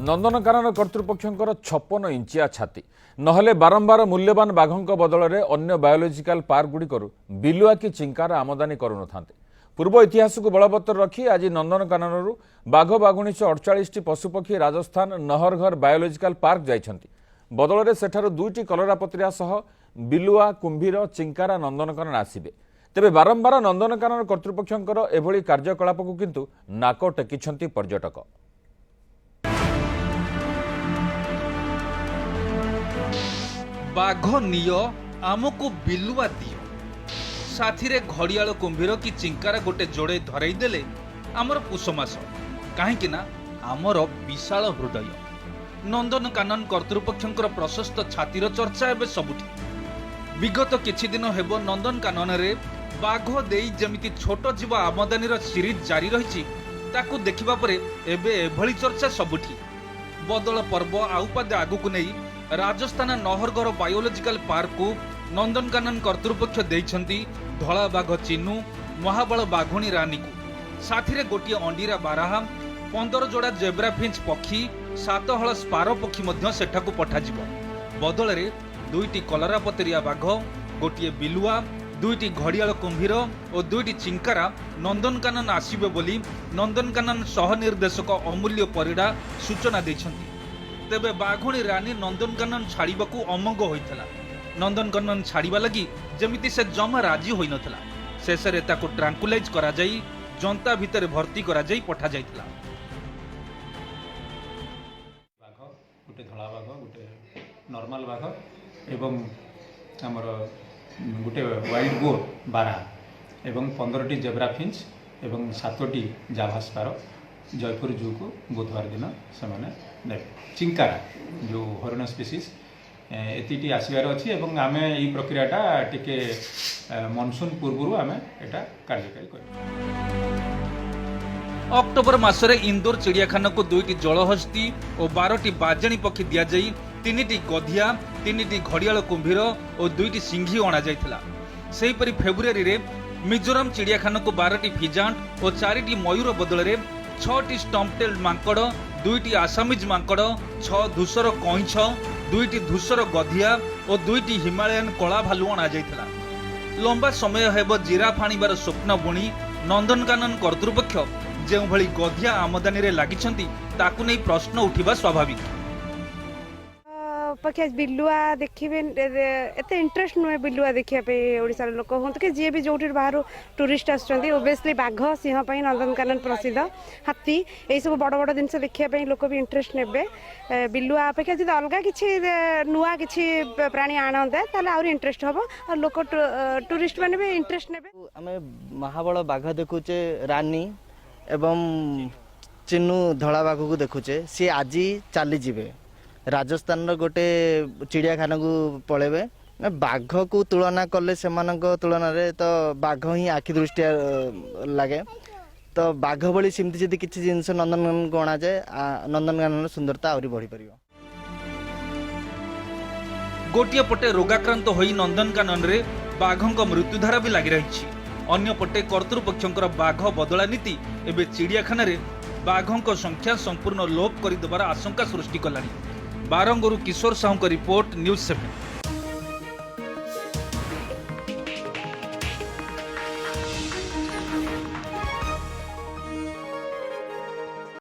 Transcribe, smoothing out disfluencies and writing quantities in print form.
ନନ୍ଦନକାନନ କର୍ତ୍ତୃପକ୍ଷଙ୍କର 56 ଇଞ୍ଚିଆ ଛାତି ନହେଲେ ବାରମ୍ବାର ମୂଲ୍ୟବାନ ବାଘଙ୍କ ବଦଳରେ ଅନ୍ୟ ବାୟୋଲୋଜିକାଲ ପାର୍କଗୁଡ଼ିକରୁ ବିଲୁଆ କି ଚିଙ୍କାରା ଆମଦାନୀ କରୁନଥାନ୍ତେ। ପୂର୍ବ ଇତିହାସକୁ ବଳବତ୍ତର ରଖି ଆଜି ନନ୍ଦନକାନନରୁ ବାଘ ବାଘୁଣୀ ସହ 48ଟି ପଶୁପକ୍ଷୀ ରାଜସ୍ଥାନ ନହରଗଡ଼ ବାୟୋଲୋଜିକାଲ ପାର୍କ ଯାଇଛନ୍ତି। ବଦଳରେ ସେଠାରୁ ଦୁଇଟି କଲରାପତ୍ରିଆ ସହ ବିଲୁଆ, କୁମ୍ଭୀର, ଚିଙ୍କାରା ନନ୍ଦନକାନନ ଆସିବେ। ତେବେ ବାରମ୍ବାର ନନ୍ଦନକାନନ କର୍ତ୍ତୃପକ୍ଷଙ୍କର ଏଭଳି କାର୍ଯ୍ୟକଳାପକୁ କିନ୍ତୁ ନାକ ଟେକିଛନ୍ତି ପର୍ଯ୍ୟଟକ। ବାଘ ନିଅ, ଆମକୁ ବିଲୁଆ ଦିଅ, ସାଥିରେ ଘଡ଼ିଆଳ କୁମ୍ଭୀର କି ଚିଙ୍କାରା ଗୋଟେ ଯୋଡ଼େ ଧରେଇ ଦେଲେ ଆମର ପୁଷ ମାସ। କାହିଁକି ନା ଆମର ବିଶାଳ ହୃଦୟ। ନନ୍ଦନକାନନ କର୍ତ୍ତୃପକ୍ଷଙ୍କର ପ୍ରଶସ୍ତ ଛାତିର ଚର୍ଚ୍ଚା ଏବେ ସବୁଠି। ବିଗତ କିଛି ଦିନ ହେବ ନନ୍ଦନକାନନରେ ବାଘ ଦେଇ ଯେମିତି ଛୋଟ ଜୀବ ଆମଦାନୀର ସିରିଜ୍ ଜାରି ରହିଛି, ତାକୁ ଦେଖିବା ପରେ ଏବେ ଏଭଳି ଚର୍ଚ୍ଚା ସବୁଠି। ବଦଳ ପର୍ବ ଆଉ ପାଦେ ଆଗକୁ ନେଇ ରାଜସ୍ଥାନ ନହରଗଡ଼ ବାୟୋଲୋଜିକାଲ ପାର୍କକୁ ନନ୍ଦନକାନନ କର୍ତ୍ତୃପକ୍ଷ ଦେଇଛନ୍ତି ଧଳା ବାଘ ଚିନୁ, ମହାବଳ ବାଘୁଣୀ ରାନୀକୁ। ସାଥିରେ ଗୋଟିଏ ଅଣ୍ଡିରା ବାରାହା, 15 ଯୋଡ଼ା ଜେବ୍ରା ଫିଞ୍ଚ ପକ୍ଷୀ, ସାତ ହଳ ସ୍ପାରୋ ପକ୍ଷୀ ମଧ୍ୟ ସେଠାକୁ ପଠାଯିବ। ବଦଳରେ ଦୁଇଟି କଲରାପତରିଆ ବାଘ, ଗୋଟିଏ ବିଲୁଆ, ଦୁଇଟି ଘଡ଼ିଆଳ କୁମ୍ଭୀର ଓ ଦୁଇଟି ଚିଙ୍କାରା ନନ୍ଦନକାନନ ଆସିବେ ବୋଲି ନନ୍ଦନକାନନ ସହ ନିର୍ଦ୍ଦେଶକ ଅମୂଲ୍ୟ ପରିଡ଼ା ସୂଚନା ଦେଇଛନ୍ତି। ତେବେ ବାଘୁଣୀ ରାନୀ ନନ୍ଦନକାନନ ଛାଡ଼ିବାକୁ ଅମଙ୍ଗ ହୋଇଥିଲା। ନନ୍ଦନକାନନ ଛାଡ଼ିବା ଲାଗି ଯେମିତି ସେ ଜମା ରାଜି ହୋଇନଥିଲା। ଶେଷରେ ତାକୁ ଟ୍ରାଙ୍କୁଲାଇଜ୍ କରାଯାଇ ଯନ୍ତା ଭିତରେ ଭର୍ତ୍ତି କରାଯାଇ ପଠାଯାଇଥିଲା। ବାଘ, ଗୋଟେ ଧଳା ବାଘ, ଗୋଟେ ନର୍ମାଲ ବାଘ ଏବଂ ଆମର ଗୋଟେ ୱାଇଲ୍ଡ ବୋର୍ ବାରାହା ଏବଂ 15ଟି ଜେବ୍ରା ଫିଞ୍ଚ ଏବଂ ସାତୋଟି ଜାଭା ସ୍ପାରୋ ଜୟପୁର ଜୁକୁ ବୁଧବାର ଦିନ ସେମାନେ ନେବେ। ଚିଙ୍କାରା ଯେଉଁ ହରିଣ ସ୍ପିସିସ୍, ଏତିକି ଆସିବାର ଅଛି ଏବଂ ଆମେ ଏଇ ପ୍ରକ୍ରିୟାଟା ଟିକେ ମନସୁନ୍ ପୂର୍ବରୁ ଆମେ ଏଇଟା କାର୍ଯ୍ୟକାରୀ କରିବୁ। ଅକ୍ଟୋବର ମାସରେ ଇନ୍ଦୋର ଚିଡ଼ିଆଖାନାକୁ ଦୁଇଟି ଜଳହସ୍ତୀ ଓ 12ଟି ବାଜେଣୀ ପକ୍ଷୀ ଦିଆଯାଇ ତିନିଟି ଗଧିଆ, ତିନିଟି ଘଡ଼ିଆଳ କୁମ୍ଭୀର ଓ ଦୁଇଟି ସିଂହୀ ଅଣାଯାଇଥିଲା। ସେହିପରି ଫେବୃଆରୀରେ ମିଜୋରାମ ଚିଡ଼ିଆଖାନାକୁ 12ଟି ଫିଜାଣ୍ଟ ଓ ଚାରିଟି ମୟୂର ବଦଳରେ ଛଅଟି ଷ୍ଟମ୍ପଟେଲ୍ ମାଙ୍କଡ଼, ଦୁଇଟି ଆସାମିଜ ମାଙ୍କଡ଼, ଛଅ ଧୂସର କଇଁଛ, ଦୁଇଟି ଧୂସର ଗଧିଆ ଓ ଦୁଇଟି ହିମାଳୟନ କଳା ଭାଲୁ ଅଣାଯାଇଥିଲା। ଲମ୍ବା ସମୟ ହେବ ଜିରାଫ ଆଣିବାର ସ୍ୱପ୍ନ ବୁଣି ନନ୍ଦନକାନନ କର୍ତ୍ତୃପକ୍ଷ ଯେଉଁଭଳି ଗଧିଆ ଆମଦାନୀରେ ଲାଗିଛନ୍ତି, ତାକୁ ନେଇ ପ୍ରଶ୍ନ ଉଠିବା ସ୍ୱାଭାବିକ। ଅପେକ୍ଷା ବିଲୁଆ ଦେଖିବେ ଏତେ ଇଣ୍ଟରେଷ୍ଟ ନୁହେଁ ବିଲୁଆ ଦେଖିବା ପାଇଁ। ଓଡ଼ିଶାର ଲୋକ ହୁଅନ୍ତୁ କି ଯିଏ ବି ଯେଉଁଠି ବାହାରୁ ଟୁରିଷ୍ଟ ଆସୁଛନ୍ତି, ଓବିୟସଲି ବାଘ, ସିଂହ ପାଇଁ ନନ୍ଦନକାନନ ପ୍ରସିଦ୍ଧ। ହାତୀ, ଏଇସବୁ ବଡ଼ ବଡ଼ ଜିନିଷ ଦେଖିବା ପାଇଁ ଲୋକ ବି ଇଣ୍ଟରେଷ୍ଟ ନେବେ। ବିଲୁଆ ଅପେକ୍ଷା ଯଦି ଅଲଗା କିଛି ନୂଆ କିଛି ପ୍ରାଣୀ ଆଣନ୍ତେ, ତାହେଲେ ଆହୁରି ଇଣ୍ଟରେଷ୍ଟ ହେବ ଆଉ ଲୋକ ଟୁରିଷ୍ଟ ମାନେ ବି ଇଣ୍ଟରେଷ୍ଟ ନେବେ। ଆମେ ମହାବଳ ବାଘ ଦେଖୁଛେ, ରାନୀ ଏବଂ ଚିନୁ ଧଳା ବାଘକୁ ଦେଖୁଛେ। ସିଏ ଆଜି ଚାଲିଯିବେ, ରାଜସ୍ଥାନର ଗୋଟେ ଚିଡ଼ିଆଖାନାକୁ ପଳେଇବେ ନା। ବାଘକୁ ତୁଳନା କଲେ ସେମାନଙ୍କ ତୁଳନାରେ ତ ବାଘ ହିଁ ଆଖି ଦୃଷ୍ଟିଆ ଲାଗେ। ତ ବାଘ ଭଳି ସେମିତି ଯଦି କିଛି ଜିନିଷ ନନ୍ଦନକାନନକୁ ଅଣାଯାଏ, ନନ୍ଦନକାନନର ସୁନ୍ଦରତା ଆହୁରି ବଢ଼ିପାରିବ। ଗୋଟିଏ ପଟେ ରୋଗାକ୍ରାନ୍ତ ହୋଇ ନନ୍ଦନକାନନରେ ବାଘଙ୍କ ମୃତ୍ୟୁଧାରା ବି ଲାଗି ରହିଛି, ଅନ୍ୟପଟେ କର୍ତ୍ତୃପକ୍ଷଙ୍କର ବାଘ ବଦଳା ନୀତି ଏବେ ଚିଡ଼ିଆଖାନାରେ ବାଘଙ୍କ ସଂଖ୍ୟା ସମ୍ପୂର୍ଣ୍ଣ ଲୋପ କରିଦେବାର ଆଶଙ୍କା ସୃଷ୍ଟି କଲାଣି। ବାରଙ୍ଗରୁ କିଶୋର ସାହୁଙ୍କ ରିପୋର୍ଟ, ନ୍ୟୁଜ୍ 7।